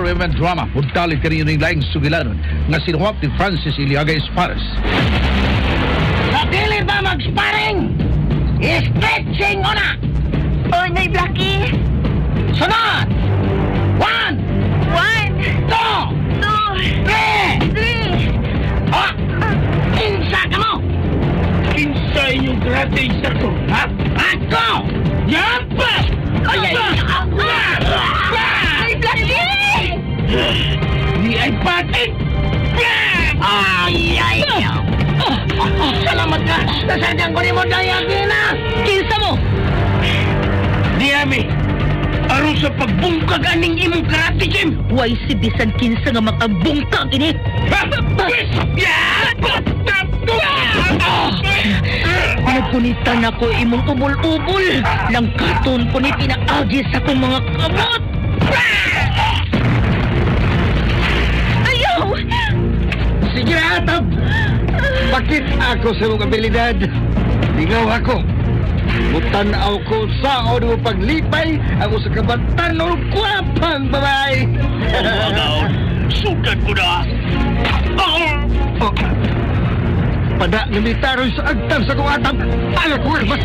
RMN Drama, puntalit kaninyo ng laing sugilanon nga sinuwap ni Francis Iliaga Espares. Sa dili ba mag-sparring? Stretching una! Oh, Nay Blackie! Sunod! 1, 1, 2, 2, 3! 3! Oh! Kinsa ka mo? Kinsa inyong karate instructor, ha? Ako! Yampa! Ay, ay, Nay Blackie! Di ay patit! Ay, ay! Salamat ka! Nasadyan ko ni mo dayagina! Kinsa mo? Di ami! Aron sa pagbungkag aning imong karate gym! Way si bisan kinsa nga makabungkag ini! Nagkunitan ako imong ubol-ubol! Langkaton ko ni pinaagi sa akong mga kamot! Ayaw! Sige na, Atab! Bakit ako sa mong abilidad? Lingaw ako. Mutanaw ko sa o paglipay ang usa ka batan o kwapang babae. Sugat ko na! Oh. Pada nga mitaroy sa agtam sa kong atab. Ala ko, mas...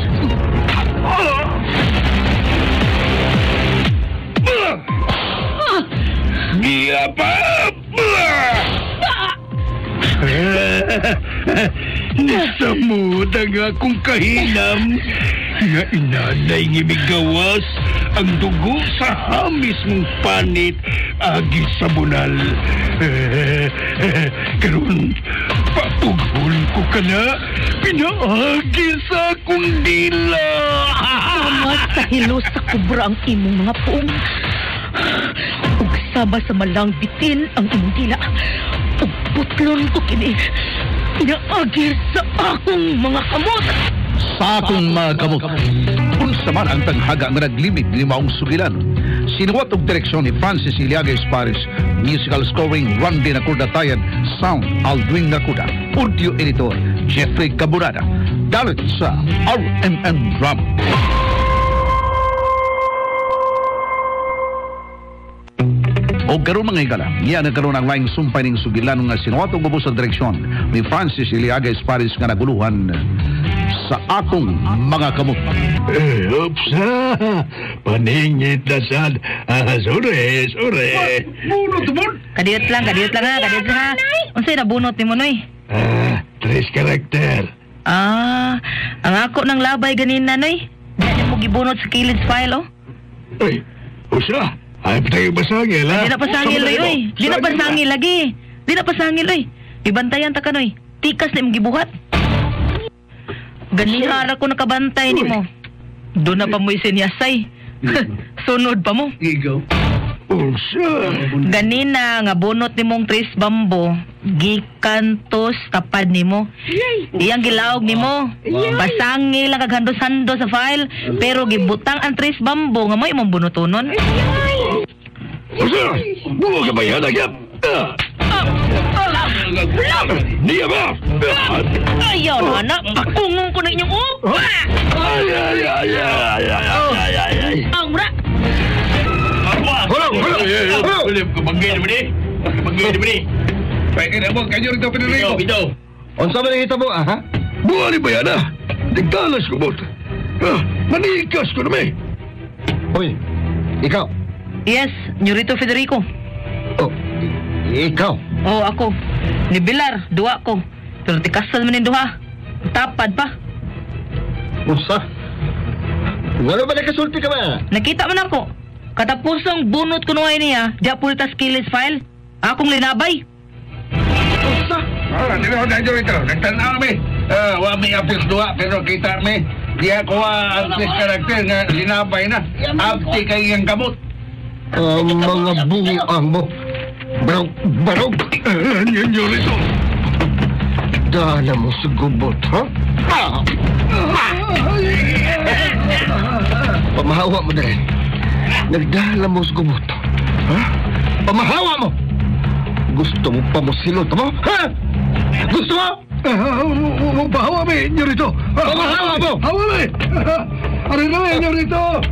Giya pa! Nasamod ang akong kahinam nga inanay ngimigawas ang dugo sa hamis mong panit agi sa bunal. Karon papughon ko ka na pinaagi sa akong dila. Sama sa hilo sa kubra ang imong mga puong. Ug sama sa malang bitin ang imong dila. Ug putlon ko kini pinaagi sa akong mga kamot. Sa akong mga kamot. Unsa man ang tanghaga nga naglimit ni maong sugilan. Sinuwat og direksyon ni Francis Iliaga Espares, musical scoring Randy Nakuda Tayan, sound Aldwin Nakuda, audio editor Jeffrey Caburada. Dalit sa RMN Drama. O karon mga higala, niya nagkaroon ang laing sumpay ning sugilan nga sinuwat og ubos sa direksyon ni Francis Iliaga Espares nga naguluhan sa akong mga kamot. Oops, paningit na sad. Sorry, sorry. Bunot mo! Kadiyot lang ha, kadiyot lang ha. Unsay nabunot nimo noy? Tres karakter. Ah, ang ako ng labay ganina noy. Di mo gibunot sa kilid file oh. Ay, usa. Ay, patay pasangil ha. Di na pasangil oy, oy. Di na pasangil lagi. Di na pasangil oy. Ibantayan ta ka noy. Tikas na imong gibuhat. Ganihara ko nakabantay nimo. Doon na pa mo isinyasay. Sunod pa mo. Ikaw. Unsa? Ganina nga bunot nimong tres bambo gikantos tapad nimo. Iyang gilaog nimo. Pasangil lang kag handos-hando sa file pero gibutang ang tres bambo nga mo imong bunutonon. Unsa? Buo ka ba yan, nagyap? Niya ba? Ayaw na anak, pakungong ko na inyong upa. Ay, ay, ay, ay, ay, ay, ay, ay. Ang ra. Hulong, hulong, hulong! Kabanggay naman eh. Kabanggay naman eh. Pwede na mo, kanyo rito Federico. Bitaw. Unsa man ang hitabo, ha? Buo ni ba yan, ha? Nagdalas ko mo. Manikas ko naman eh. Hoy, ikaw. Yes, Nurito Federico. Oh, ikaw. Oh, ako. Ni Bilar, duwa ko. Pero tikasal man ni duha. Tapad pa. Unsa? Wala ba nakasulti ka ba? Nakita man ako. Katapusong bunot ko nuhay niya, diya pultas kilis file. Akong linabay. Unsa? Ah, di ba tayo rito? Nagtanaw mi. Wa mi apis duha pero kita mi. Diya ko ang tres karakter nga linabay na. Abti kay iyang kamot. Ang mga buang mo. Barog, barog. Nyorito. Dala mo sa gubot, ha? Ah! Pamahawa mo dahil. Nagdala mo sa gubot. Ha? Pamahawa mo! Gusto mo pa mo silot mo? Ha? Gusto mo? Pahawa mi, Nyorito. Pamahawa mo! Hawa mi! Aray na mi, Nyorito.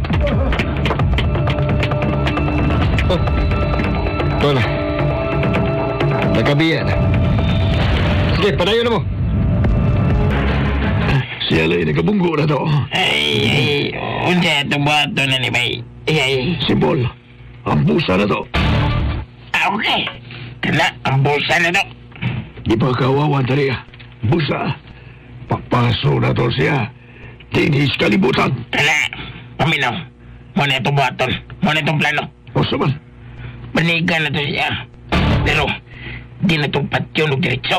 Oh. Ito na. Nakabiya na. Sige, padayon na mo. Siya lang nagabunggo na to. Ay, unsa itong buhaton na ni Bay? Ay, Simbol, ang busa na to. Ah, okay. Kana, ang bulsa na to. Di pa kawawan tali. Busa. Papaso na to siya. Dinis kalibutan. Kana, paminaw. Muna itong buhaton. Muna itong plano. O saman, Banigan na to siya. Pero, di na itong patyon og diretso.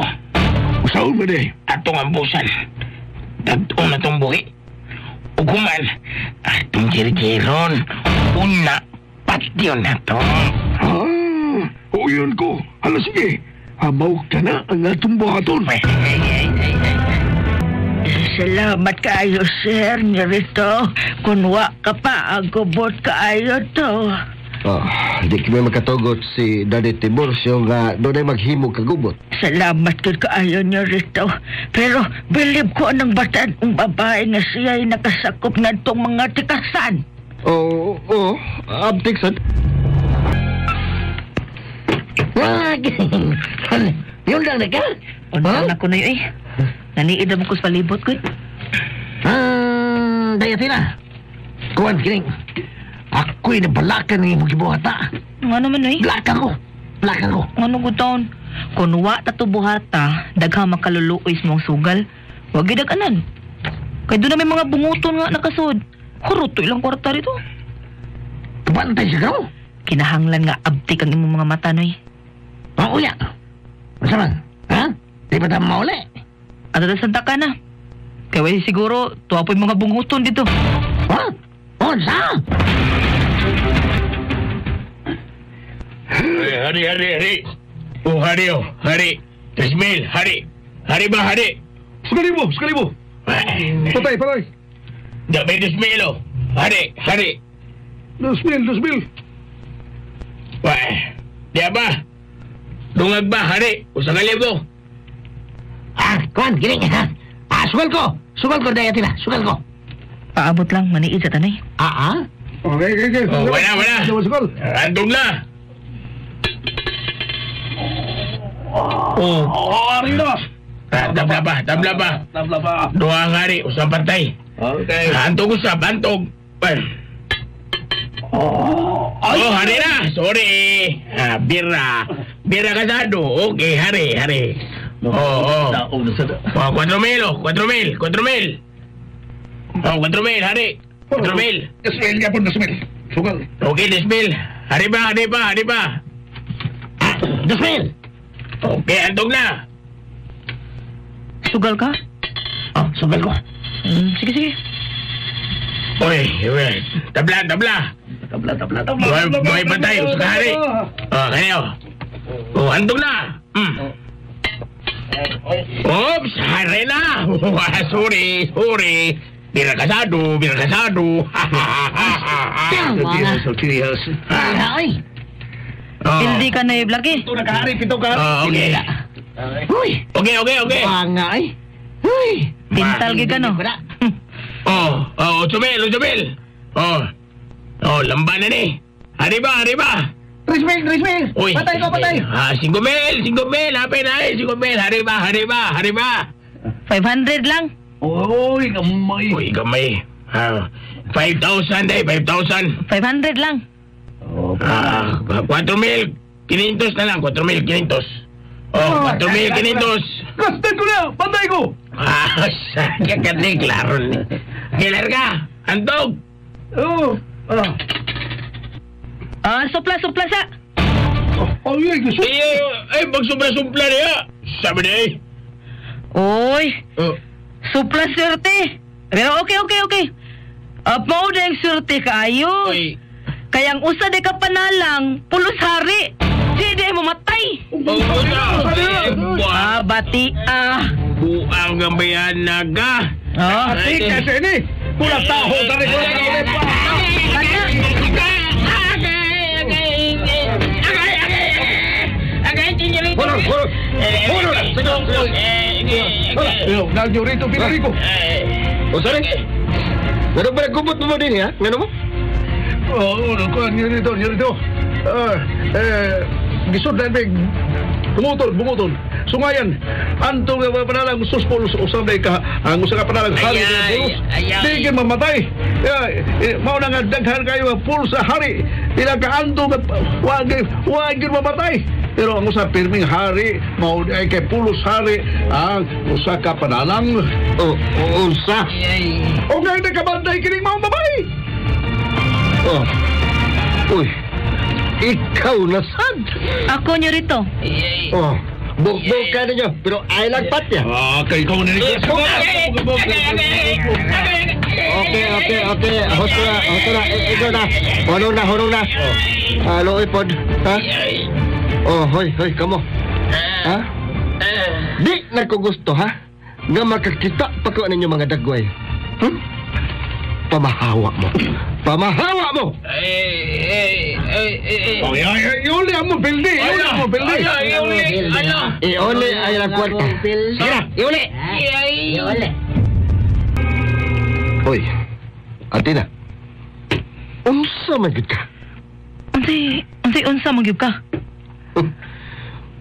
Usaon man eh. Atong ambusan. Tagtong na itong buhi. Ug human, atong jirjiron. Una, patyon na to. Ah, uyon ko. Hala sige. Amaw ka na ang atong buhaton. Ay, ay, ay, ay, ay. Salamat kaayo, sir, nirito. Kunwa ka pa, ang gubot kaayo to. Oh, di kami makatugot si Daddy Tiburcio nga doon ay maghimo kagubot. Salamat kay kaayo nirito. Pero bilib ko ang batan ang babae nga siya'y nakasakop na itong mga tikasan. Oo, oo, abtik sad. Yun lang na ka? Unsa na ko na yun eh. Naniid mo ko sa palibot ko eh. Dayatina. Kuwan, kining. Ako'y nabalakan ng imong gibuhata. Ngano man eh? Blaka ko. Blaka ko. Ngano ko taon? Kung wa ta to buhata, daghang makaluluoy sa mong sugal. Wag gid anan. Kay doon na may mga bunguton nga nakasud. Kuruto ilang kwarta rito. Bantay siya ka Kinahanglan nga abtik ang imong mga mata noy. Oh, uya. Unsa man? Ha? Di ba ta mauli? Ato ta santa ka na. Kay way siguro tuwa po'y mga bunguton dito. Ha? Unsa? Hari, hari, hari. Oh, hari, oh, hari. 3,000, hari. Hari ba, hari? Sekalibo, sekalibo. Patay, patay. Dapat 2,000, oh. Hari, hari. 2,000, 2,000. Wah, di ba? Dungag ba, hari? 1,000. Ah, kuwan, kining. Ha? Ah, sugal ko. Sugal ko, Dayatina. Sugal ko. Paabot lang maniid sa tanay. Ah, ah? Okay, okay, okay. Oh, wala, wala. Sugal. Andong na. Oh. Oh, ari na. Ah, tabla ba, tabla ba. Tabla ba. Duha ang hari, usang pantay. Okay. Antog usab, antog. Well. Oh, hari na. Sorry. Ah, bira. Bira kasado. Okay, hari, hari. Oh, oh. Oh, 4,000, oh. 4,000, 4,000. Oh, 4,000, hari. 4,000. 2,000 ka po, 2,000. Sugal. Okay, 2,000. Hari ba, hari ba, hari ba. Ah, 2,000. Okay, antog na. Sugal ka? Oh, sugal ko. Sige, sige. Oy, oy. Tabla, tabla. Tabla, tabla, tabla. Buhay, buhay patay, sa hari. Oh, kaya. Oh, antog na. Oops, hari na. Sorry, sorry. Bira kasado, bira kasado. Ay. Hindi ka na i-vlog eh. Pito na kahari, pito kahari. Oh, okay. Uy. Okay, okay, okay. Banga ay. Uy. Pintal gid ka no. Oh, oh, 8,000, 8,000. Oh. Oh, lamba na ni. Hari ba, hari ba? 3,000, 3,000. Uy. Patay ko, patay. Ah, 5,000, 5,000. Hapin ay, 5,000. Hari ba, hari ba, hari ba? 500 lang. Uy, gamay. Uy, gamay. Ah, 5,000 day, 5,000. 500 lang. Ah, 4,500 na lang, 4,500. Oh, 4,500. Kastan ko na, patay ko. Ah, sakya ka ni, klaro ni. Kilar ka, antog. Oh, ah. Ah, supla, supla sa. Ay, ay, gusto. Eh, ay, magsubra-sumpla niya. Sabi niya eh. Oy, Oh. supla swerte. Pero okay, okay, okay. Apaw na yung swerte kaayo. Uy. Kaya ang usa di ka panalang, pulos hari. Di di mamatay. Oh, no. Ah, bati ah. Buang gambayan naga. Oh. Ati kasi ni. Pula taho, tari ko na Yo, nagyo rito, Pinarico. O, sorry. Ngano ba nagkubot mo din, ha? Ngano mo? Oo, oh, nyo rito, nyo rito. Ah, eh, Gisudlan mig bungutol, bungutol. Sungayan, antong nga panalang suspol usab day ka ang usa ka panalang hari Ayay, nga pulos. ayay. Di gyud mamatay. Ya, mao na nga daghan kayo nga pulos sa hari. Pila ka anto nga wa gyud mamatay. Pero ang usa pirming hari mao ay kay pulos hari ang usa ka panalang Oh, unsa? O nga nagkabantay kining maong babae. Oh. Uy. Ikaw na sad. Ako nyo rito. Oh. Bukbuk ka ninyo, pero ay lang patya. Ah, kay ikaw na Okay. Hosto na, hosto na. Ikaw na. Honong na, honong na. Ah, luoy pod. Ha? Oh, hoy, hoy, kamo. Ha? Di na ko gusto, ha? Nga makakita pa ko ninyo mga dagway. Pamahawa mo. Pamahawa mo! Oh, ay, iuli mo bildi, iuli mo bildi. Iuli ay lang kwarta. Sige na, iuli! Iuli. Hoy, Atina. Unsa man gyud ka? Unsay unsa man gyud ka?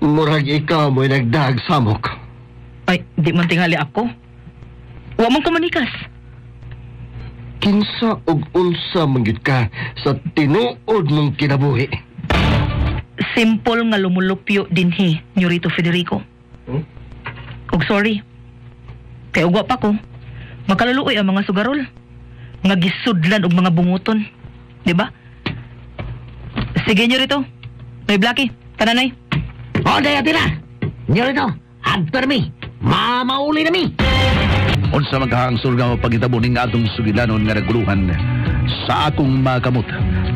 Murag ikaw mo'y nagdahag samok. Ay, di man tingali ako. Wa man ko manikas. Kinsa og unsa man gyud ka sa tinuod mong kinabuhi? Simple nga lumulupyo dinhi, Nyorito Federico. Og sorry. Kay ugwa pa ko. Makaluluoy ang mga sugarol. Nga gisudlan og mga bunguton. Di ba? Sige, Nyorito. May Blackie, tananay. O, day, Atina. Nyorito, adto na mi. Mamauli na mi. Unsa man kahangsur nga pagitabo ning atong sugilanon nga naguluhan sa akong mga kamot.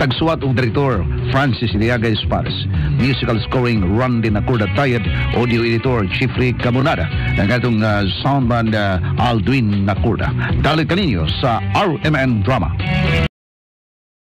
Tagsuwat og direktor Francis Iliaga Espares. Musical scoring Randy Nacorda Tayed, audio editor Jeffrey Camonada, ang atong soundman Aldwin Nacorda. Dalit kaninyo sa RMN Drama.